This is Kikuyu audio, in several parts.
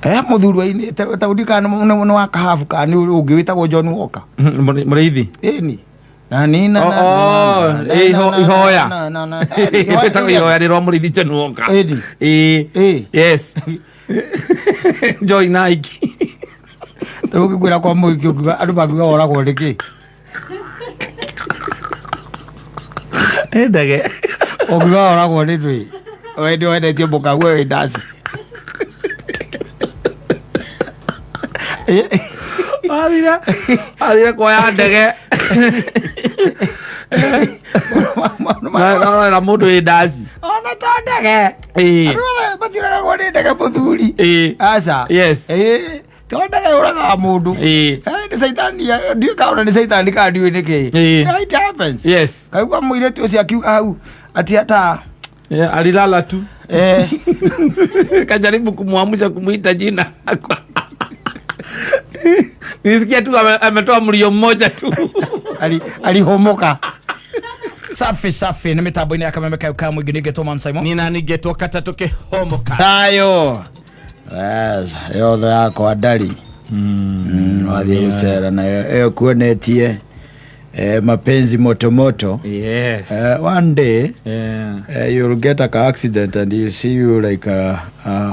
Mũthuri wainĩte ta ũndikana nĩ wa kahabu kana nĩ ũngĩ wĩtagwo John Walker. Mũrĩithi. Ĩni na ni na Oh, na oh, na na eh, na na ihoya. na na na Wĩtagwo ihoya rĩ rwa mũrĩithi John Walker. Ĩni. Ĩĩ. Ĩĩ. Yes. Joy Nike. Rĩu ũngĩkwĩra kwa mũhiki ũngiuga andũ mangiuga woragwo nĩkĩ? Ndege. Ũngiuga woragwo nĩ ndwĩ wende wendetie mũkaguo wĩ ndaci. Athire kuoya ndege. Na mũndũ wĩ ndaci. Ona to ndege. Ĩĩ. Andũ othe matiũragagwo nĩ ndege mũthuri. Ĩĩ. Aca. Yes. Ĩĩ. To ndege yũragaga mũndũ. Ĩĩ. Nĩ caitani, ndiũĩ kana ona nĩ caitani kana ndiũĩ nĩkĩ. Ĩĩ. Yeah, it happens. Yes. Kaigua mũirĩtu ũcio akiuga hau atĩ ata Yeah, alilala tu. Kajaribu kumwamsha kumuita jina. Nisikia tu ametoa mlio mmoja tu. Alihomoka. Safi safi nĩ mĩtambo-inĩ ya kameme kayo ka mũingĩ nĩngetwo Man Simon. Nina ningetwo katatũ kĩhomoka. Thayo. Yes, yothe yakwa ndari. Wathiĩ gũcera nayo ĩyo kuonetie mapenzi moto moto. Yes. One day you'll get a car accident and you see you like a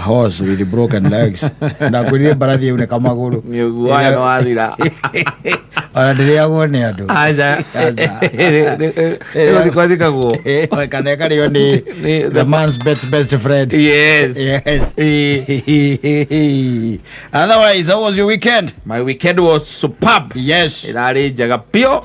horse with broken legs. Ndakwĩrire mbarathi yaunĩka magũrũ. Guoya nĩ wathira. Ona ndĩrĩagwo nĩ andũ. Aca. Aca. Ĩgũthiĩ kwathikagwo. Kana ĩkarĩo nĩ the man's best friend. Yes. Yes. Ĩĩ. Otherwise, how was your weekend? My weekend was superb. Yes. Ĩrarĩ njega biũ.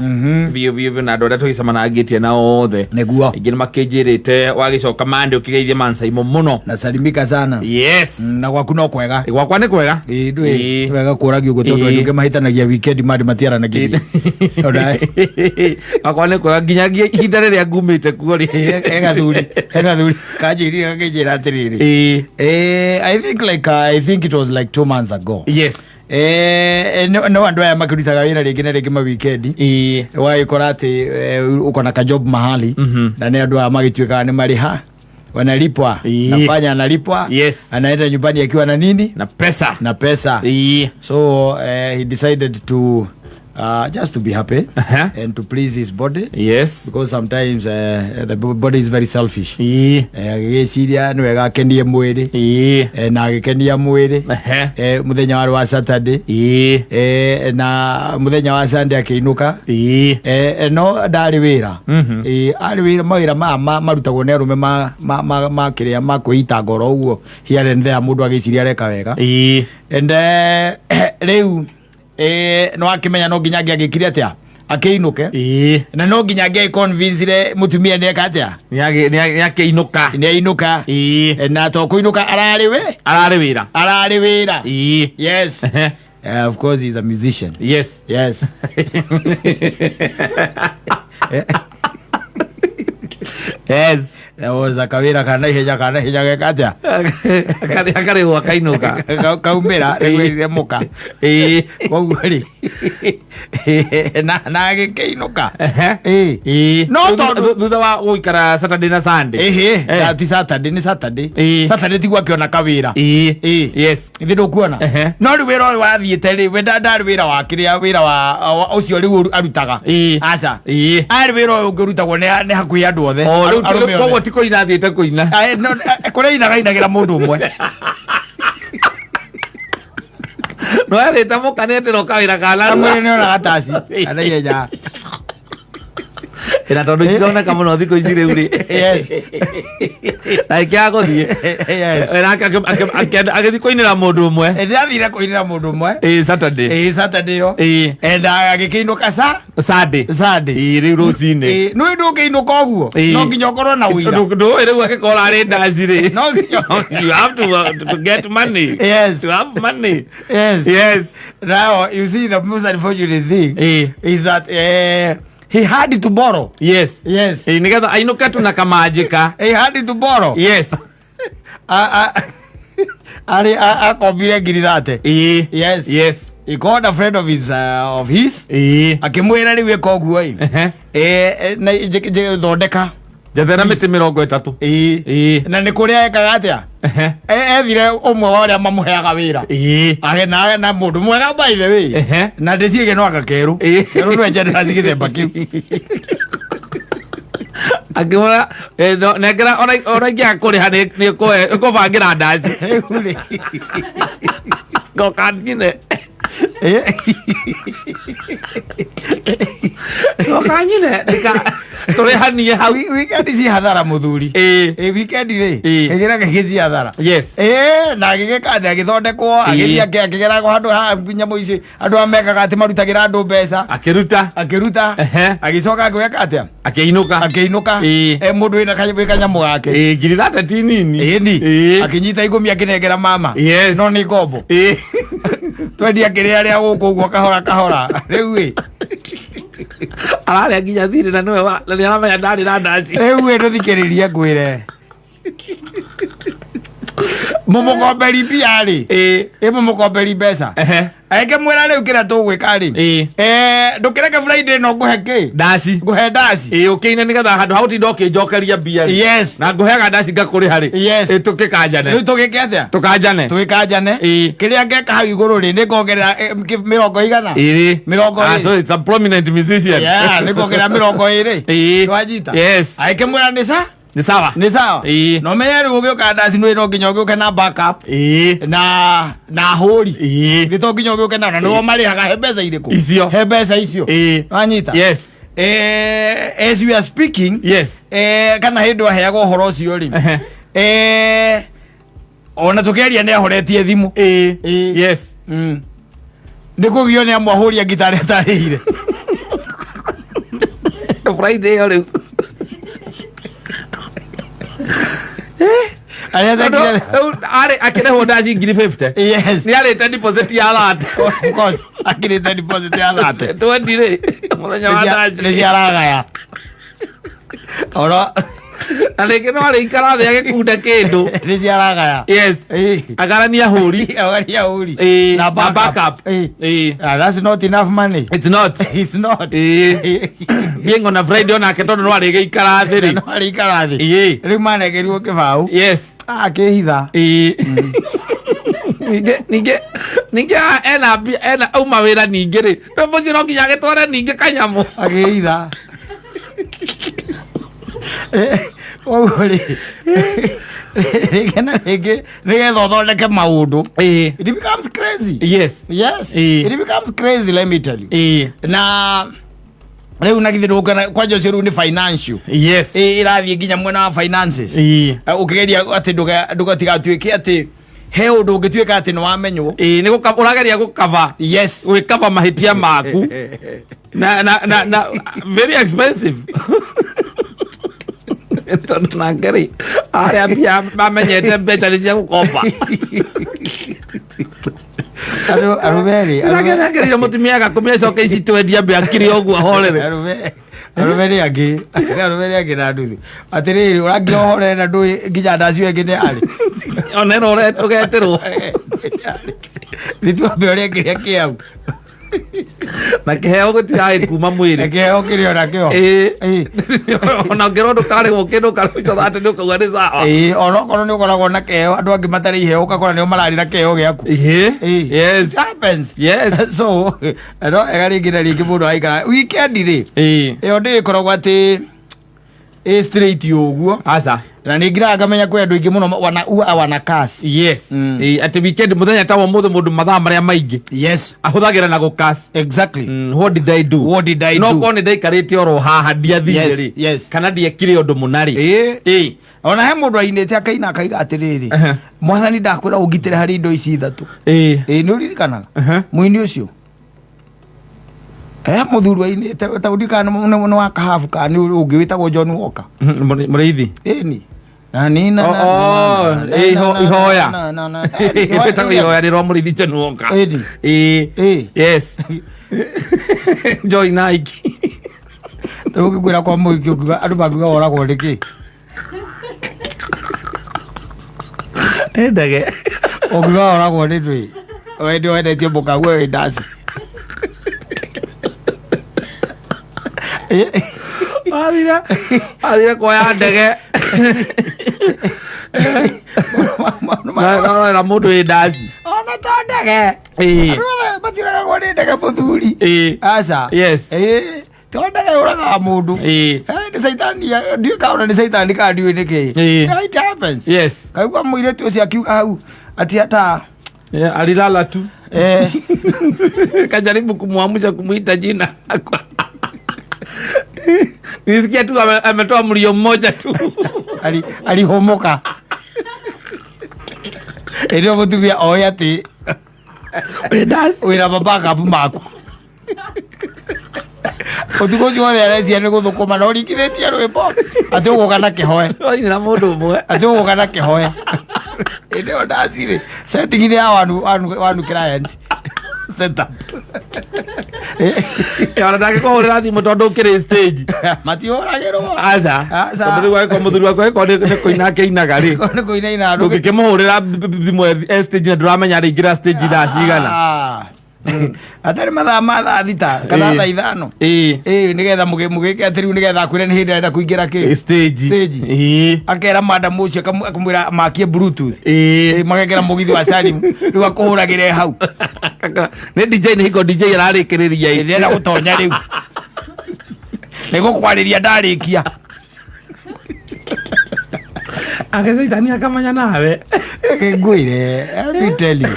Biũ biũ biũ na andũ arĩa tũgĩcemanangĩtie nao othe. Nĩguo. Ingĩ nĩ makĩnjĩrĩte wagĩcoka mande ũkĩgeithie Mansaimo mũno. Nasalimika sana. Yes. Na gwaku no kwega. Gwakwa nĩ kwega. Ĩĩ, ndũĩ Ĩĩ. wega kũragio ũguo tondũ Ĩĩ. andũ angĩ mahĩtanagia weekend mandi matiaranagĩria. Ona Gwakwa nĩ kwega nginyagia ihinda rĩrĩa ngumĩte kuo rĩ. He gathuri kanjĩrire gakĩnjĩra atĩrĩrĩ. Ĩĩ. I think it was like 2 months ago. Yes. No andũ aya makĩrutaga wĩra rĩngĩ na rĩngĩ ma weekend. Ĩĩ. Wagĩkora atĩ uko na kajob mahali na nĩ andũ aya magĩtuĩkaga nĩ marĩha wanalipwa. Ĩĩ. Nafanya analipwa. Yes. Anaenda nyumbani akiwa na nini? Na pesa. Na pesa. Ĩĩ. So he decided to just to be happy and to please his body because sometimes the body is very selfish. Ĩĩ. Agĩgĩciria nĩ wega akenie mwĩrĩ. Ĩĩ. Na agĩkenia mwĩrĩ mũthenya warĩ wa Saturday. Ĩĩ. Na mũthenya wa Sunday akĩinũka. Ĩĩ. No ndarĩ wĩra. Arĩ wĩra mawĩra maya marutagwo nĩ arũme ma kĩrĩa ma kwĩita ngoro ũguo here and there mũndũ agĩciria areka wega. Ĩĩ. And rĩu no akĩmenya no nginya angĩagĩkire atĩa akĩinũke Ĩĩ. na no nginya angĩaconvincire mũtumia nĩ eka atĩa. Nĩ akĩinũka. Nĩ ainũka. Ĩĩ. Na to kũinũka ararĩ we Ararĩ wĩra. Ararĩ wĩra. Ĩĩ. Yes. Of course he's a musician. Yes. Yes. Yes. There was a kawĩra kana ihenya geka atĩa. Akarĩhwo akainũka. Kaumĩra nĩgwĩrire mũka. Ĩĩ. Koguo rĩ na agĩkĩinũka. Ĩĩ. Ĩĩ. No tondũ Thutha wa gũikara Saturday na Sunday. Ĩhĩ, ti Saturday, nĩ Saturday. Ĩĩ. Saturday tiguo akĩona kawĩra. Ĩĩ. Ĩĩ. Yes. Ithe ndũkuona. No rĩu wĩra ũyũ wathiĩte rĩ we ndarĩ wĩra wa kĩrĩa wĩra wa ũcio rĩu arutaga. Ĩĩ. Aca. Ĩĩ. Arĩ wĩra ũyũ ũngĩ ũrutagwo nĩ hakuhĩ andũ othe. O rĩu Arũme othe. koguo ti kũina athiĩte kũina. Ae, no, kũrĩa inaga inagĩra mũndũ ũmwe. No erĩte mũka nĩ etĩrwo kawĩra ka narua. Amwĩre nĩ onaga taci kana ihenya. Na tondũ itironeka mũno thikũ ici rĩu rĩ. Na ĩkĩaga gũthiĩ. Yes. Nake agĩthiĩ kũinĩra mũndũ ũmwe. Ndĩrathire kũinĩra mũndũ ũmwe. Ĩĩ, Saturday. Ĩĩ, Saturday ĩyo. Ĩĩ. And agĩkĩinũka sa Sunday. Sunday. Ĩĩ, rĩu rũcinĩ. Ĩĩ, nĩ ndũngĩinũka ũguo. Ĩĩ. No nginya ũkorwo na ũira. Ndũĩ rĩu angĩkorwo arĩ ndaci rĩ. No nginya You have to get money. Yes. To have money. Yes. Yes. Now you see the most unfortunate thing Ĩĩ. is that he had to borrow. Yes. Yes. Ĩĩ, nĩgetha ainũke tu na kamanjĩka. He had to borrow. Yes. Arĩ akombire ngiri 30. Ĩĩ. Yes. Yes. He called a friend of his Ĩĩ. akĩmwĩra rĩu ĩka ũguo ĩ. Na thondeka. Njethera mĩtĩ 30. Ĩĩ. Na nĩ kũrĩa ekaga atĩa? Ethire ũmwe wa ũrĩa mamũheaga wĩra. Age na mũndũ mwega, by the way. Na ndĩciĩge no anga kerũ. Kerũ nĩwe njendera gĩthemba kĩu. Akĩmwĩra, nengera ona ingĩaga kũrĩha nĩ kũbangĩra ndaci. Rĩu rĩ. Ngoka nyine. Ngoka nyine tũrĩhanie hau. Weekend ci hathara, mũthuri. Ĩĩ. Weekend rĩ. Ĩĩ. Kĩgĩra gĩkĩ ci hathara. Na agĩgĩka atĩ agĩthondekwo, agĩthiĩ akĩgera handũ ha nyamũ ici andũ a mekaga atĩ marutagĩra andũ mbeca. Akĩruta. Akĩruta. Agĩcoka agĩka atĩa? Akĩinũka. Akĩinũka. Mũndũ wĩna wĩ kanyamũ gake. Ĩĩ, 30,000 ti nini. Ĩni. Akĩnyita 10 akĩnengera mama. No nĩ ngombo. Twendia kĩrĩa rĩa gũkũ ũguo kahora kahora rĩu ĩ. Ararĩa nginya thirĩ na nĩwe na nĩ aramenya ndarĩ na ndaci. Rĩu ĩ, ndũthikĩrĩrie ngwĩre, mũmũkomberi mbia rĩ, ĩ mũmũkomberi mbeca. Akĩmwĩra, rĩu kĩrĩa tũgwĩka rĩ, ndũkĩreke Friday no ngũhe kĩ? Ndaci. Ngũhe ndaci. Ĩĩ, ũkĩine nĩgetha handũ ha gũtinda ũkĩnjokeria mbia rĩ. Na ngũheaga ndaci ngakũrĩha rĩ. Ĩĩ, tũkĩkanjane. Rĩu tũgĩke atĩa? Tũkanjane. Tũgĩkanjane. Kĩrĩa ngeka hau igũrũ rĩ, nĩ ngongerera mĩrongo igana? Ĩrĩ. Mĩrongo Ah, ĩrĩ. so it's a prominent musician. Yeah, nĩ ngongerera 20. Twanyita. Agĩkĩmwĩra nĩ sa Nĩ sawa. Nĩ sawa. Na ũmenye rĩu ũgĩũka ndaci nĩ no nginya ũgĩũke na backup na hũri. Nĩ to nginya ũgĩũke na nĩo marĩhaga he mbeca irĩkũ? Icio. He mbeca icio. Wanyita? Yes. As we are speaking, kana hĩndĩ aheagwo ũhoro ũcio rĩ, ona tũkĩaria nĩ ahoretie thimũ. Nĩ kũgio nĩ amwe ahũri a ngita arĩa atarĩhire. Friday ĩyo rĩu. Arĩa Tondũ atekire. rĩu arĩ akĩrĩhwo ndaci 50,000. Nĩ arĩte deposit ya 30. Of course, akĩrĩte deposit ya 30. 20 rĩ mũthenya wa ndaci. Nĩ ciaragaya oro. Na rĩngĩ no arĩikara thĩ agĩkunda kĩndũ. Nĩ ciaragaya. Agarania hũri. Agaria hũri. Na backup. Ah, that's not enough money. It's not. It's not. Being on a Friday onake tondũ no arĩgĩikara thĩ rĩ. No arĩikara thĩ. Rĩu manegerirwo kĩbaũ. Akĩhitha. Ningĩ ena mbia ena auma wĩra ningĩ rĩ, rĩu mũciĩ no nginya agĩtware ningĩ kanyamũ. Akĩhitha. Koguo rĩ, rĩngĩ na rĩngĩ nĩgetha ũthondeke maũndũ, it becomes crazy. Yes. It becomes crazy, let me tell you. Na rĩu na githĩ ndũkana kwanja ũcio rĩu nĩ financial. Ĩrathiĩ nginya mwena wa finances. Ũkĩgeria atĩ ndũgatigatuĩke atĩ he ũndũ ũngĩtuĩka atĩ nĩ wamenywo. Ĩĩ, nĩ ũrageria gũkava. Gwĩkava mahĩtia maku na very expensive, tondũ nake rĩ arĩa mbia mamenyete mbeca nĩ cia gũkomba. Arũme rĩ, Ngereire mũtumia agakũmia acoke ici twendia mbia akiri ũguo ahorere. Arũme nĩ angĩ na nduthi atĩrĩrĩ, ũrangia ũhorere na ndũĩ nginya ndacio ĩngĩ nĩ arĩ. Ona ĩno ũgetĩrwo. Nĩtuambe ũrĩa kĩrĩa kĩau. Na kĩheo gũtirarĩ kuma Na mwĩrĩ. Kĩheo kĩrĩ ona kĩo. Ona ũngĩrwo ndũkarĩhwo kĩndũ ũkarĩhwo atĩ nĩ ũkauga nĩ sawa. Ĩĩ, ona okorwo nĩ ũkoragwo na kĩheo, andũ angĩ matarĩ iheo ũgakora nĩo mararĩ na kĩheo gĩaku. It happens. So no ega rĩngĩ na rĩngĩ mũndũ aikara weekend rĩ, ĩyo ndĩ ĩkoragwo atĩ ĩ straight ũguo. Aca. Na nĩ ngiraga ngamenya kwĩ andũ aingĩ mũno wana ua wana cash. Ĩĩ, atĩ weekend mũthenya ta wa ũmũthĩ mũndũ mathaa marĩa maingĩ ahũthagĩra na gũkas. What did I do? What did I No do? korwo nĩ ndaikarĩte oro haha ndiathire rĩ, kana ndiekire ũndũ mũna rĩ. Ona he mũndũ ainĩte akaina akaiga atĩrĩrĩ, "Mwathani, ndakwĩra ũngitĩre harĩ indo ici ithatũ." Ĩĩ, nĩ ũririkanaga mũini ũcio mũthuri wainĩte ta ũndikana nĩ wa kahabu kana nĩ ũngĩ wĩtagwo John Walker? Mũrĩithi. Ĩni na ni na na Oh, na- ĩ, na- na- ihoya. na- Wĩtagwo ihoya rĩ rwa Mũrĩithi John Walker. Ĩni. Yes, Joy Nike. Rĩu ũngĩkwĩra kwa mũhiki ũkiuga andũ mangiuga woragwo nĩkĩ? Ndege. Ũngiuga woragwo nĩ ndũĩ wende wendetie mũkaguo wĩ ndaci. Athire kuoya ndege. Na mũndũ wĩ ndaci. Ona to ndege. Ĩĩ. Andũ othe matiũragagwo nĩ ndege mũthuri. Ĩĩ. Aca. Yes. Ĩĩ. To ndege yũragaga mũndũ. Ĩĩ. Eh, nĩ caitani, ndiũĩ kana ona nĩ caitani kana ndiũĩ nĩ kĩĩ. Ĩĩ. It happens. Yes. Kaigua mũirĩtu ũcio akiuga hau atĩ ata Yeah, alilala tu. eh, Kajaribu kumwamsha kumuita jina. Nisikia tu ametoa mlio mmoja tu. Alihomoka. Ĩrĩa mũtumia oĩ atĩ Ndaci. wĩna mabackup maku. Ũtukũ ũcio wothe arecia nĩ gũthũkũma na ũringithĩtie rwĩmbo atĩ ũgũka na kĩhoe. Na mũndũ ũmwe. Atĩ ũgũka na kĩhoe. Ĩndĩ ĩyo ndacirĩ setting ya one client setup. Ona ndangĩkũhũrĩra thimũ tondũ ũkĩrĩ stage. Matihũragĩrwo. Aca. Aca. Tondũ rĩu angĩkorwo mũthuri waku angĩkorwo nĩ kũina akĩinaga rĩ. Nĩ kũina ina Ndũngĩkĩmũhũrĩra thimũ e stage na ndũramenya arĩingĩra stage thaa cigana. Ah. Atarĩ mathaa ma thaa 6 kana Ĩĩ. thaa 5. Ĩĩ. Ĩĩ, nĩgetha mũgĩke atĩ rĩu nĩgetha akwĩre nĩ hĩndĩ arenda kũingĩra kĩ Stage. Stage. Ĩĩ. Akera madam ũcio akamwĩra makie bluetooth. Ĩĩ. Ĩĩ, magekĩra mũgithi wa Salim rĩu akũhũragĩre hau. Nĩ DJ nĩ hingo DJ ararĩkĩrĩria ĩ. Ndĩrenda gũtonya rĩu. Nĩ gũkwarĩria ndarĩkia. Agĩcaitani akamenya nawe. Ngwĩre, let me tell you.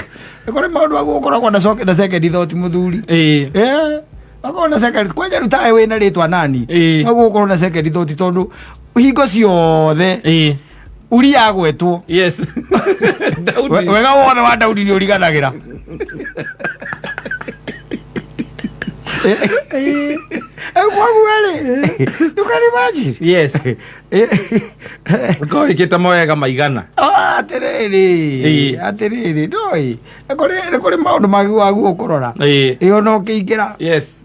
Nĩ kũrĩ maũndũ aguo ũkoragwo na second thought mũthuri. Ĩĩ. Eh, akorwo na second kwanja rĩu tawe wĩna rĩtwa nani. Ĩĩ. Noguo ũkorwo na second thought tondũ hingo ciothe Ĩĩ. Uria agwetwo. Yes. Daudi. Wega wothe wa Daudi nĩ ũriganagĩra. Kwoguo rĩ, you can imagine. Yes. Ũkorwo wĩkĩte mawega maigana. Ah, atĩrĩrĩ. Ĩĩ. Atĩrĩrĩ, ndũĩ nĩ kũrĩ maũndũ mangĩ waguo kũrora. Ĩĩ. Ĩ ona ũkĩingĩra. Yes.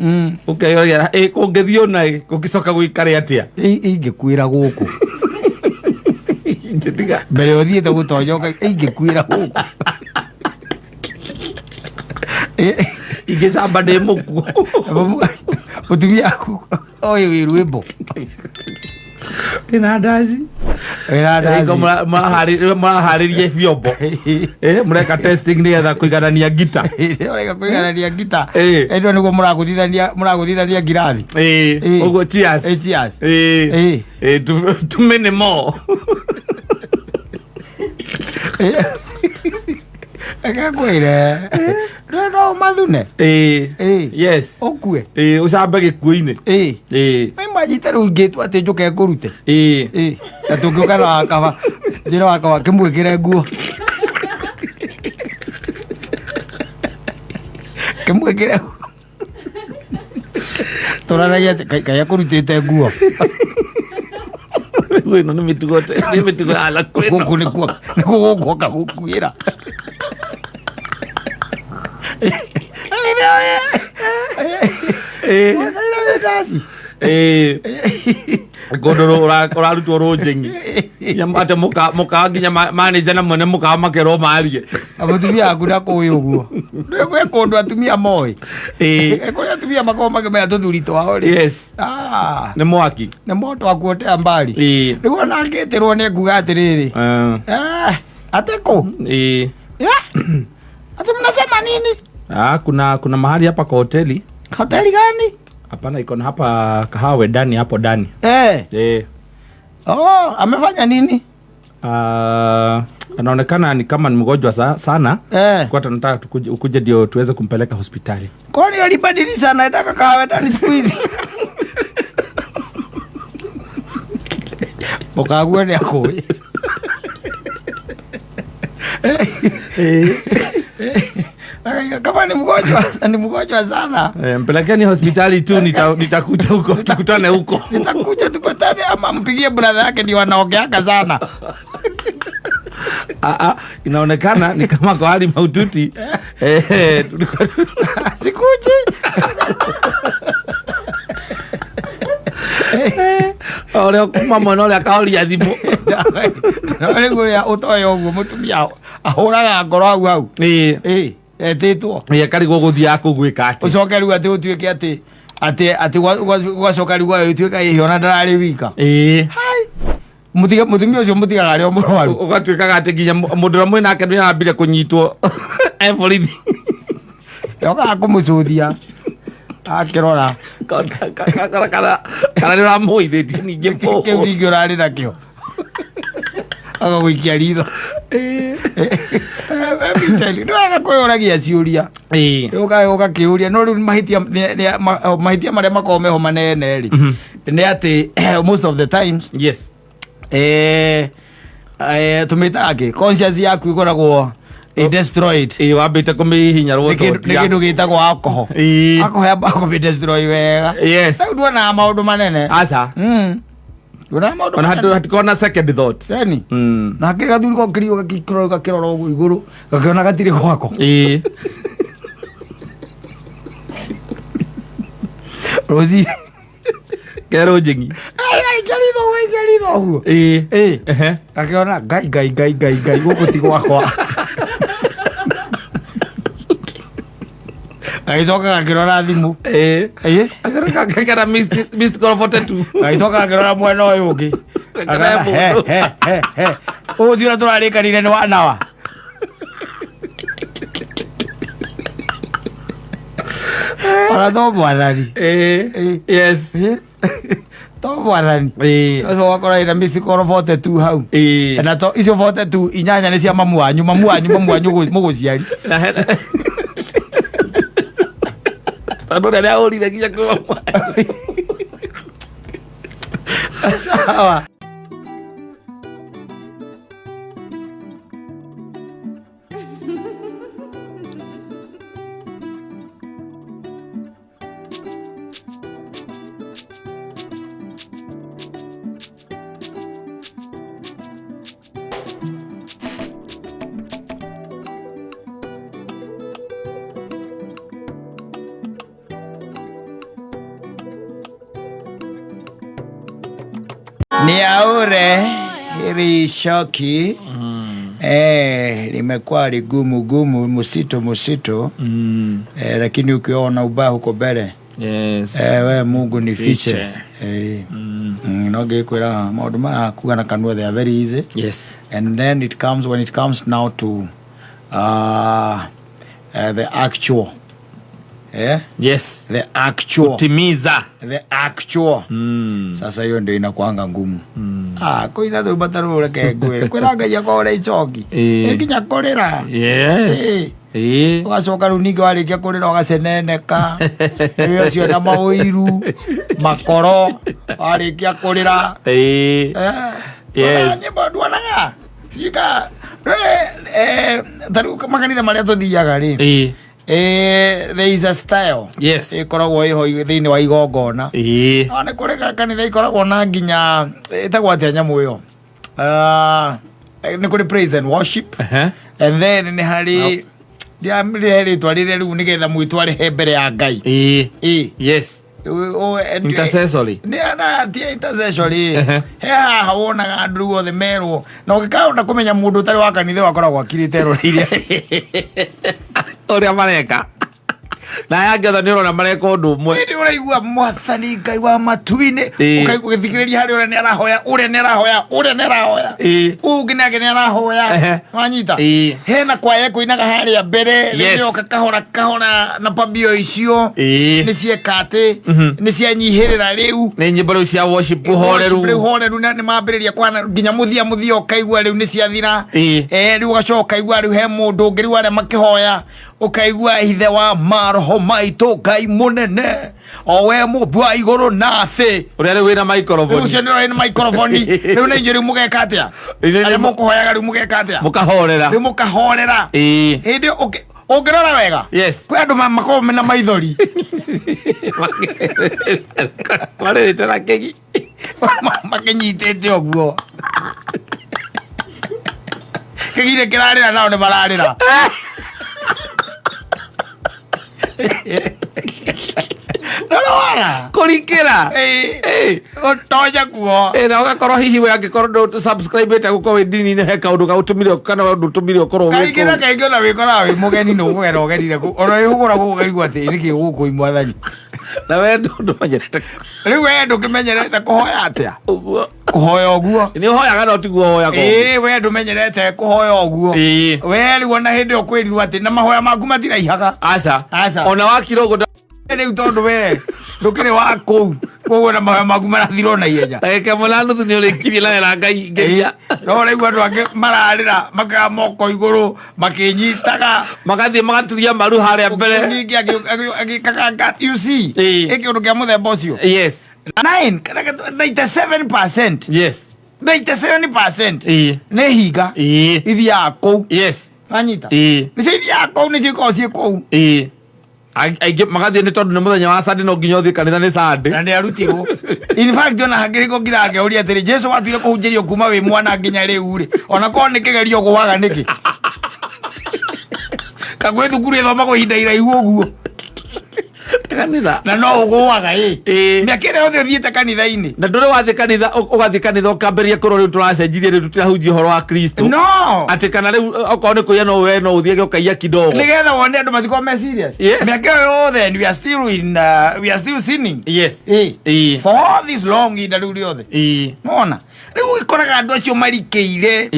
Ũkeyũria ĩ kũngĩthiĩ ũna ĩ gũgĩcoka gũikare atĩa? Ingĩkuĩra gũkũ. Ingĩtiga. Mbere ũthiĩte gũtonya ingĩkuĩra gũkũ. Ingĩcamba ndĩ mũkuo. Mũtumia aku oĩ wĩ rwĩmbo. Ĩna ndaci. Wĩna ndaci. Hingo mũraharĩria vyombo. Mũreka testing nĩgetha kũiganania ngita. Ũreka kũiganania ngita. Ĩĩ. Ĩno nĩguo mũragũthithania ngirathi. Ĩĩ. Ĩĩ. Ũguo cheers. Ĩĩ, cheers. Ĩĩ. Ĩĩ. Ĩĩ, too many more. Reke ngwĩre. Ndũĩ no ũmathune. Ĩĩ. Ĩĩ. Yes. Ũkue. Ĩĩ, ũcambe gĩkuũ-inĩ. Ĩĩ. Ĩĩ. Imagine rĩu ingĩtua atĩ njũke ngũrute. Ĩĩ. Ĩĩ. Ta tũngĩũka na wakaba. Njĩre wakaba kĩmwĩkĩre nguo. Kĩmwĩkĩre nguo. Tũranagia atĩ kaĩ akũrutĩte nguo. Rĩu ĩno nĩ mĩtugo nĩ mĩtugo ya lakwĩno. Gũkũ nĩkuo nĩkuo gũgũka gũkuĩra. Ĩĩ. Ĩĩ. Kũndũ ũrarutwo rũnjĩng'i. Atĩ mũkawa nginya manager na mwene mũkawa makerwo marie. Mũtumia waku ndakũĩ ũguo. Gwĩ kũndũ atumia moĩ. Ĩĩ. Kũrĩ atumia makoragwo makĩmenya tũthuri twao rĩ. Yes. Ah, Nĩ mwaki. nĩ moto wa kuotea mbali. Ĩĩ. Rĩu ona angĩtĩrwo nĩ nguga atĩrĩrĩ. Eh, Eh, atĩ kũ? Ĩĩ. Eh? Ati mnasema nini? Ah, kuna mahali hapa kwa hoteli. Hoteli gani? Hapana, iko na hapa kahawa Wedani hapo ndani. Eh. Eh. Oh, amefanya nini? Ah, anaonekana ni kama ni mgonjwa sana. Eh. Kwa tunataka ukuje ndio tuweze kumpeleka hospitali. Kwani alibadilisha anaitaka kahawa Wedani siku hizi? Mũkaguo nĩ akũĩ. Kama ni mgonjwa, ni mgonjwa sana. Mpelekeni hospitali tu, nitakuja huko, tukutane huko. Nitakuja tupatane, ama mpigie brother yake ndio wanaongeaga sana. Inaonekana ni kama kwa hali mahututi. Tulikuwa Sikuji. Ũrĩa kuma mwena ũrĩa akahoria thimũ. No nĩ kũrĩa ũtoĩ ũguo mũtumia ahũraga ngoro hau hau. Ĩĩ. Ĩĩ, etĩtwo. Ĩĩ, akarigwo gũthiaga kũu gwĩka atĩa. Ũcoke rĩu atĩ ũtuĩke atĩ Atĩ gwacoka rĩu gũgagĩtuĩka ĩhĩ ona ndararĩ wika. Ĩĩ. Mũtumia ũcio mũtigaga arĩ o mũrwaru. Ũgatuĩkaga atĩ nginya mũndũ ũrĩa mwĩ nake nĩ arambire kũnyitwo e borithi. Yokaga kũmũcũthia akĩrora. Kana nĩ ũramũithĩtie ningĩ. Kĩu ningĩ ũrarĩ nakĩo agagũikia ritho. Let me tell you, nĩ wega kwĩyũragia ciũria. Ũgakĩũria no rĩu mahĩtia mahĩtia marĩa makoragwo meho manene rĩ, nĩ atĩ most of the times tũmĩtaga kĩ, conscience yaku ĩkoragwo ĩ destroyed. Ĩĩ, wambĩte kũmĩhihinya. Nĩ kĩndũ gĩtagwo alcohol. Alcohol yambaga kũmĩ destroy wega. Rĩu nduonaga maũndũ manene. Aca. Nduonaga maũndũ Ona manene. hatikorwo na second thought. Seni. Nake gathuri gokĩrio gakĩrora gakĩrora ũguo igũrũ, gakĩona gatirĩ gwako. Rũcinĩ Kerwo njĩng'i. Gaikia ritho, gaikia ritho ũguo. Ĩĩ. Ĩ gakĩona, Ngai, Ngai, Ngai, Ngai, Ngai, gũkũ ti gwakwa. Gagĩcoka gakĩrora thimũ. Ĩĩ. Ĩ. Gakera missed call 42. Gagĩcoka gakĩrora mwena ũyũ ũngĩ. Gakĩra Akauga, he mũndũ. he he he, ũũ ti ũrĩa tũrarĩkanire nĩ wanawa. Ona to Mwathani. Ĩĩ. Ĩ. Yes. Ĩ. To Mwathani. Ĩĩ. Ũcio ũgakora ĩna missed call 42 hau. Ĩĩ. Na to icio 42, inyanya nĩ cia mamu wanyu, mamu wanyu, mamu wanyu mũgũciari. Na hena tondũ ũrĩa nĩahũrire nginya kwĩ mamu. Sawa. Ni aure hili shoki limekuwa ligumu gumu, msito msito, lakini ukiona ubaya huko mbele, we Mungu nifiche. Fiche. No ngĩkwĩra maũndũ maya kuga na kanua, they are very easy. And then it comes when it comes now to the actual, the actual Timiza. The actual. Sasa hiyo ndio inakuanga ngumu. Ah, kũina rwĩmbo ta rũrũ, reke ngwĩre, kwĩra Ngai akorwo icoki. Ĩ nginya kũrĩra. Yes. Ĩĩ. Ũgacoka rĩu ningĩ warĩkia kũrĩra ũgaceneneka rĩu ũcio na maũiru makoro warĩkia kũrĩra. Ĩĩ. Yes. Nyĩmbo nduonaga cika ta rĩu makanitha marĩa tũthiaga rĩ, Ĩĩ. There is a style ĩkoragwo ĩho thĩinĩ wa igongona. No nĩ kũrĩ kanitha ikoragwo na nginya ĩtagwo atĩa nyamũ ĩyo? Ah, nĩ kũrĩ praise and worship, and then nĩ harĩ ndiamrĩhe rĩtwa rĩrĩa rĩu nĩgetha mwĩtware he mbere ya Ngai. Ĩĩ. Ĩ. Intercessory. Nĩ na ti intercessory. He haha wonaga andũ rĩu othe merwo na ũngĩkahota kũmenya mũndũ ũtarĩ wa kanitha ĩyo akoragwo akirĩte eroreire Ũrĩa mareka. Na aya angĩ othe nĩ ũrona mareka ũndũ ũmwe. Hĩndĩ ũraigua Mwathani Ngai wa matu-inĩ, ũkaigua ũgĩthikĩrĩria harĩ ũrĩa nĩ arahoya, ũrĩa nĩ arahoya, ũrĩa nĩ arahoya, ũyũ ũngĩ nake nĩ arahoya. Wanyita? Hena kwaya ĩkũinaga harĩa mbere. Rĩrĩa kahora kahora na pambio icio nĩ cieka atĩ nĩ cianyihĩrĩra rĩu. Nĩ nyĩmbo rĩu cia worship. Rĩu Horeru. horeru na nĩ mambĩrĩria kwana nginya mũthia mũthia ũkaigua rĩu nĩ ciathira. Rĩu ũgacoka ũkaigua rĩu he mũndũ ũngĩ rĩu arĩa makĩhoya, ũkaigua ithe wa maroho maitũ, Ngai mũnene, o we mũmbi wa igũrũ na thĩ. Ũrĩa rĩu wĩna Rĩu microphone. ũcio nĩ ũrĩ na microphone. Rĩu nĩ inyuĩ rĩu mũgeka atĩa? Ithuĩ Arĩa mũkũhoyaga rĩu mũgeka atĩa? Mũkahorera. Rĩu mũkahorera. Hĩndĩ ĩyo ũngĩrora wega, kwĩ andũ makoragwo mena maithori. Marĩrĩte na kĩgi. Makĩnyitĩte ũguo kĩgirĩ kĩrarĩra, nao nĩ mararĩra. Nĩũrona? Kũrikĩra. Ĩĩ. Ũtonya kuo. Ĩ, na ũgakorwo hihi we angĩkorwo ndũ subscribe ĩte gũkorwo wĩ ndini-inĩ, he kaũndũ gaũtũmire kana ũndũ ũtũmire ũkorwo wĩ Kaingĩ na kũu. kaingĩ ona wĩkoraga wĩ mũgeni, nĩ ũkũgera ũgerire kũu, ona wĩhũgũra gũkũ ũkaigua atĩ nĩkĩ gũkũ, Mwathani. Na we ndũmenyerete. Rĩu we ndũkĩmenyerete kũhoya atĩa? Ũguo. Kũhoya ũguo. Nĩ ũhoyaga no tiguo ũhoyaga ũguo. Ĩĩ, we ndũmenyerete kũhoya ũguo. We rĩu ona hĩndĩ ĩyo kwĩrirwo atĩ na mahoya maku matiraihaga. Aca. Aca. Ona wakira ũguo. Rĩu tondũ we ndũkĩrĩ wa kũu, koguo na mahoya maku marathira ona ihenya. Ndagĩka ĩmwe na nuthu nĩ ũrĩkirie na wera Ngai ngeria. No rĩu andũ angĩ mararĩra makĩoya moko igũrũ makĩnyitaga. Magathiĩ magaturia maru harĩa mbere. Ningĩ agĩkaga ngat, you see. Ĩĩ. Ĩ kĩũndũ kĩa mũthemba ũcio. 9 kana 97%. 97% nĩ hinga ithiaga kũu. Wanyita? Nĩcio ithiaga kũu, nĩcio ikoragwo ciĩ kũu. Ĩĩ. Aingĩ magathiĩ nĩ tondũ nĩ mũthenya wa Sunday, no nginya ũthiĩ kanitha nĩ Sunday. Na nĩ arutirwo. In fact, ona hangĩrĩko ngira ngeũria atĩrĩ, Jesu watuire kũhunjĩrio kuma wĩ mwana nginya rĩu rĩ, ona korwo nĩ kĩgerio ũgũaga nĩkĩ? Kagwĩ thukuru ĩthomagwo ihinda iraihu ũguo. Kanitha. Na no ũgũaga ĩ. Ĩĩ. Mĩaka ĩrĩa yothe ũthiĩte kanitha-inĩ. Na ndũrĩ wathiĩ kanitha, ũgathiĩ kanitha ũkambĩrĩria kũrwo rĩu tũracenjirie, rĩu tũtirahunjia ũhoro wa Kristo. No. Atĩ kana rĩu okorwo nĩ kũiya no we no ũthiage ũkaiya kidogo. Nĩgetha wone andũ matikorwo me serious. Mĩaka ĩyo yothe and we are still in we are still sinning. Ĩĩ. For all this long ihinda rĩu rĩothe. Nona. Rĩu ũgĩkoraga andũ acio marikĩire.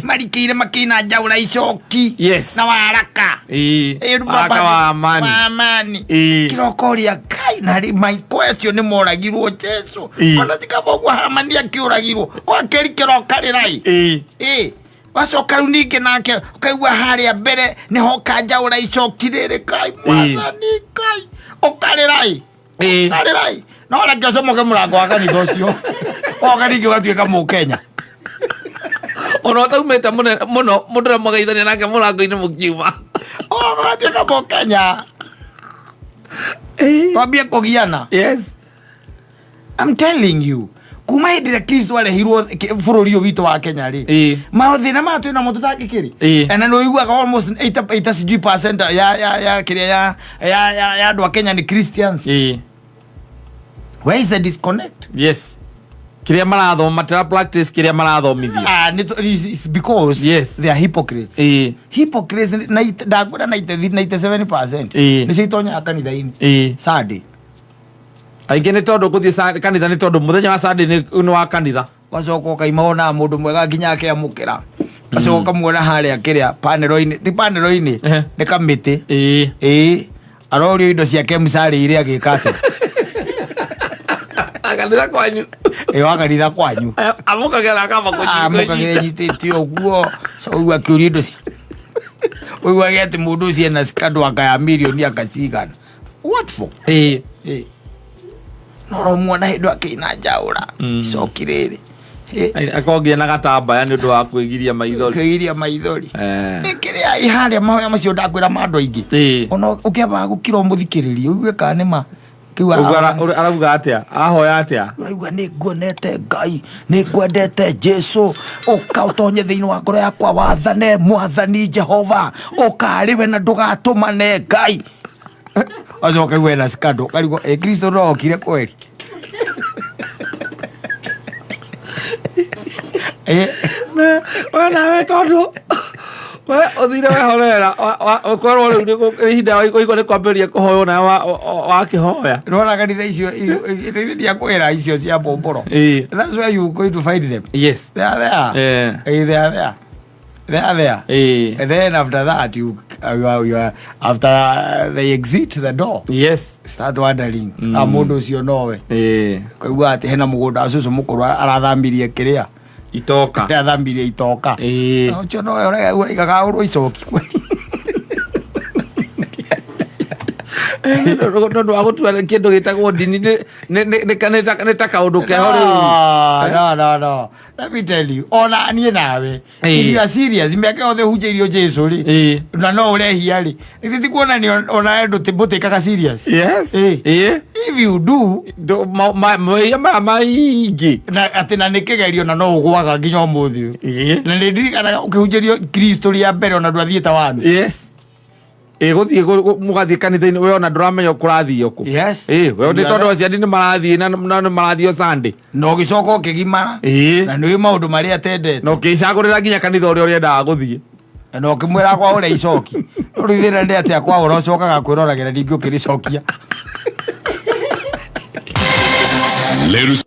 Marikĩire makĩina njaũra icoki. Na waraka. Ĩĩ, rĩu Waraka baba- wa amani. Wa amani. Kĩroko ũrĩa Ngai na rĩ maiko acio nĩ moragirwo Jesu. Ona ti kaba ũguo Hamani akĩũragirwo. Gwakĩri kĩroka rĩrai. Ĩĩ. Wacoka rĩu ningĩ nake ũkaigua harĩa mbere nĩho kanjaũra icoki rĩrĩ Ngai mwathani Ngai. Ũkarĩrai. Ũkarĩrai. No reke ũcomoke mũrango wa kanitha ũcio. Woka ningĩ ũgatuĩka mũkenya. Ona ũtaumĩte mũno mũndũ ũrĩa mũgeithania nake mũrango-inĩ mũkiuma. Ũgatuĩka mũkenya. Twambie kũgiana. I'm telling you, kuma hĩndĩ ĩrĩa Kristo arehirwo bũrũri ũyũ witũ wa Kenya rĩ, mathĩna maya twĩ namo tũtangĩkĩrĩ. Na nĩ ũiguaga almost 80 sijui percent ya kĩrĩa ya andũ a Kenya nĩ Christians. Where is the disconnect? Yes. Kĩrĩa marathoma matira practice kĩrĩa marathomithia. Ah, it's because they are hypocrites. Hypocrites ndakwĩra 97% nĩcio itonyaga kanitha-inĩ. Sunday. Aingĩ nĩ tondũ gũthiĩ kanitha nĩ tondũ mũthenya wa Sunday nĩ wa kanitha. Wacoka ũkaima wonaga mũndũ mwega nginya akĩamũkĩra. Wacoka ũkamuona harĩa kĩrĩa panero-inĩ, ti panero-inĩ, nĩ kamĩtĩ. Ĩĩ. Arorio indo ciake mcarĩire agĩka atĩa? Kanitha kwanyu. Ĩĩ, wa kanitha kwanyu. Amũkagĩra akamba kũnyita. Amũkagĩra nyitĩte ũguo. So ũguo akĩũrio indo cia ũiguage atĩ mũndũ ũcio ena scandal anga ya mirioni anga cigana. What for? Ĩĩ. No ũromuona hĩndĩ akĩina njaũra. Icoki rĩrĩ. Akorwo nginya na gatambaya nĩ ũndũ wa kwĩgiria maithori. Kwĩgiria maithori. Nĩ kĩrĩa ĩ harĩa mahoya macio ndakwĩra ma andũ aingĩ. Ona ũkĩambaga gũkira ũmũthikĩrĩrie, ũigue kana nĩ ma. Kĩu Ũguo arauga atĩa? Ahoya atĩa? Ũraigua nĩ nguonete Ngai, nĩ ngwendete Jesu, ũka ũtonye thĩinĩ wa ngoro yakwa, wathane mwathani Jehova, ũka arĩ we na ndũgatũmane Ngai. Acoka igue na scandal, karigwo, Kristo no okire kweri. We nawe tondũ we ũthire wehorera, ũkorwo rĩu nĩ ihinda ũigua nĩ kwambĩrĩria kũhoywo nawe wakĩhoya. Nĩwona kanitha icio, ndiakwĩra icio cia bomboro. That's where you going to find them. They are there. They are there. They are there. And then after that, you are, after they exit the door, start wondering, mũndũ ũcio nowe. Kaigua atĩ hena mũgũnda wa cũcũ mũkũrũ arathamirie kĩrĩa. Itoka. Arathambirie itoka. Ũcio nowe ũraigaga ũrwo icoki kweli. Nĩ ũndũ wa gũtua kĩndũ gĩtagwo ndini nĩ ta kaũndũ keho rĩu. No, no, no, no. Let me tell you, ona niĩ nawe, if you are serious, mĩaka yothe ũhunjĩirio Jesu rĩ, na no ũrehia rĩ, githĩ ti kuonania ona we mũtĩkaga serious? If you do, Mehia maya maingĩ. Na atĩ na nĩ kĩgerio na no ũgũaga nginya ũmũthĩ ũyũ. Na nĩ ndirikanaga ũkĩhunjĩrio Kristo rĩa mbere ona ndwathiĩte wanu. Ĩ, gũthiĩ mũgathiĩ kanitha-inĩ, we ona ndũramenya kũrathiĩ kũ. Ĩ, we nĩ tondũ aciari nĩ marathiĩ na nĩ marathiĩ o Sunday. Na ũgĩcoka ũkĩgimara. Na nĩ ũĩ maũndũ marĩa atendete. Na ũkĩcagũrĩra nginya kanitha ũrĩa ũrĩendaga gũthiĩ. Na ũkĩmwĩra kwaũra icoki. Rĩu thĩna nĩ atĩa kwaũra ũcokaga kwĩroragĩra ningĩ ũkĩrĩcokia. Let us